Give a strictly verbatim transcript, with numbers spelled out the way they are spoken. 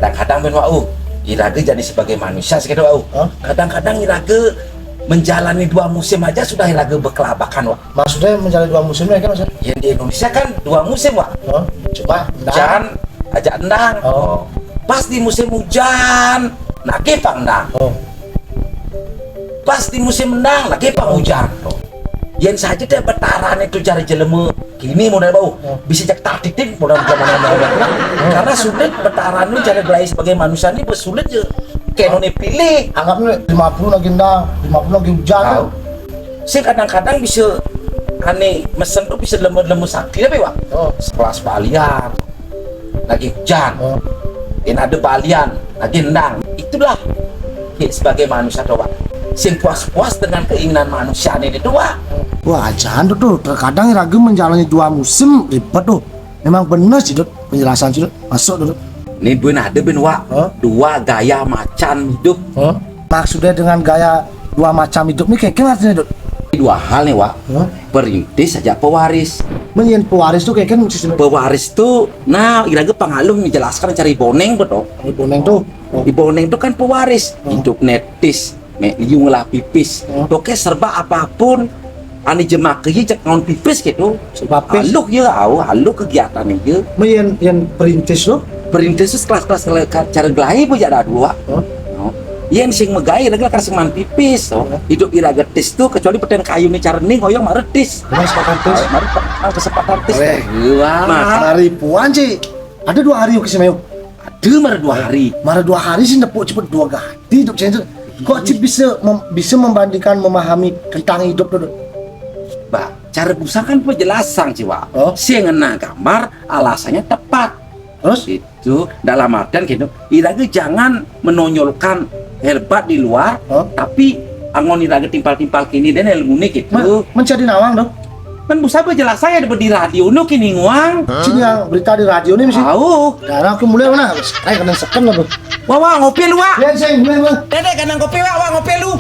Kadang-kadang ben, Wak, uh, iraga jani sebagai manusia sekedo, Wak, uh. Hah? Kadang-kadang iraga menjalani dua musim aja sudah iraga bekelabakan, Wak. Maksudnya menjalani dua musim ni kan maksudnya? Ya, di Indonesia kan dua musim, Wak. Hah? Cuma endang. Hujan, aja endang. Oh. Pas di musim hujan, nagih pang endang. Oh. Pas di musim endang, nagih pang hujan. Yen saja deh betaran itu cara jelema kini modal bau. Oh. Bisa jak tatitin modal zaman modal. Karena sulit betaran itu cara gelai sebagai manusia ni sulit je. Kenone pilih. Anggapnya lima puluh lagi endang, lima puluh lagi hujan. Tahu. Sing kadang-kadang bisa ane mesen tuh bisa lemu-lemu sakti tapi, Wak. Oh. Sekelas balian. Lagi hujan. Oh. Yen ada balian, lagi endang. Itulah ya, sebagai manusia tuh, Wak. Sing puas-puas dengan keinginan manusia ini tuh, Wak. Wah, jangan tuh, tuh. Terkadang ragu menjalani dua musim ribet tuh. Memang bener sih, Dut, penjelasan sih, Dut. Masuk, Dut. Ini ben ada ben, Wak. Hah? Dua gaya macam hidup. Hah? Maksudnya dengan gaya dua macam hidup nih kayak gimana artinya, Dut? Dua hal nih, Wak. Hah? Perintis aja pewaris. Menyen pewaris tuh kayak kan sistem pewaris tuh, nah, iraga pangaluh menjelaskan cara Iboneng betul. Iboneng tuh. Oh. Iboneng tuh kan pewaris. Oh. Hidup netis, mek liu ngelah pipis. Oh. Pokoknya serba apapun ane jemaka ye cek ngaun pipis gitu. Sebab pis. Aluh ya, au, aluh kegiatan ye. Menyen, yen perintis tuh. Perintis tuh kelas-kelas cara gelai pun ada dua. Oh. No. Yen sing megai lagi kan sing man pipis. Oh. Hidup iraga tis tuh kecuali peten kayu nih cara ning ngoyong maretis. Mas pakan tis. Maret kesempatan tis. Weh. Wah. Nah, hari puan sih. Ada dua hari oke sih, Mayu. Ada mara dua hari. Mara dua hari sih nepuk cepet dua ganti hidup saya itu. Kok sih bisa mem- bisa membandingkan memahami tentang hidup tuh, Dut? Bah, cara busa kan penjelasan sih, Wak. Oh. Sing ngena gambar alasannya tepat. Terus? Itu dalam artian gitu. Iraga jangan menonjolkan hebat di luar, oh, tapi angon iraga timpal-timpal kini dan ilmu nih gitu. Men- mencari nawang dong. Kan busa apa jelas saya dapat di radio no kini nguang. Sini yang berita di radio nih mesti. Tahu. Darah aku mulai mana? Saya kena seken lah tuh. Wah, wah, ngopi lu, Wak. Ya, saya mulai mah. Dede, kena ngopi, Wak, wah, ngopi lu.